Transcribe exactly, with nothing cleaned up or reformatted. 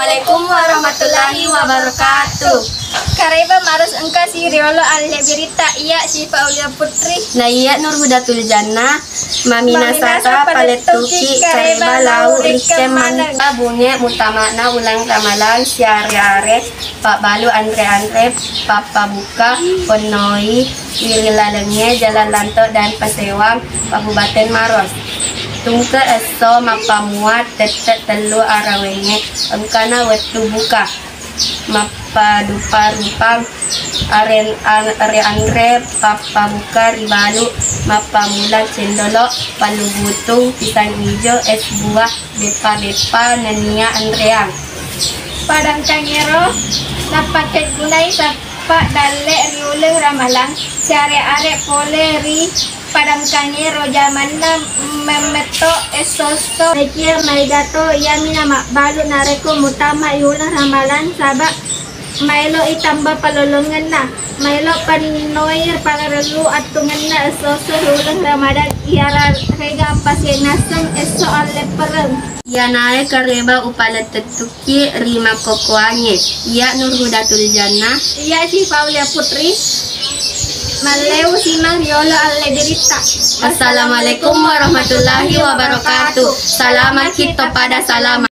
Assalamualaikum warahmatullahi wabarakatuh. Kareba marus engka si riolo alle biritta, iya Syifa Aulia Putri. Na iya Nurhudatul Jannah. Maminasata palettuki kareba lau rikkeng maneng. Bunge mutamana uleng Ramalang siare-are, pabbalu anre-anre, pappabuka, ponnoi, wiring lalengnge, jalan lanto dan pasewang, Kabupaten Maros. Tungke esso mappammua tette tellu arawengnge, engkana wettu buka. Mappadupa-rupang aren-, an-, are-anre, pappabuka ribalu, mappammula cendolo, pallubutung, pisang ijo, es buah, beppa-beppa nennia anreang. Padangkangngero nappakeggunai sappa dalle ri uleng Ramalang, siare-are pole ri padangkangngero jamanna memmetto esso-esso. Naekia maigato iyami namabbalu narekko mutama i uleng Ramalang, saba maelo i tamba palolongenna, maelo pannoi parellu attungenna esso-esso ri uleng Ramalang, iyarega pasieng naseng esso alleppereng. Iyanae kareba upalettettukki ri makkokkoangnge. Iya Nurhudatul Jannah. Iya Syifa Aulia Putri. Malleu simang riolo alle biritta. Assalamualaikum warahmatullahi wabarakatuh. Salamaki to pada salama.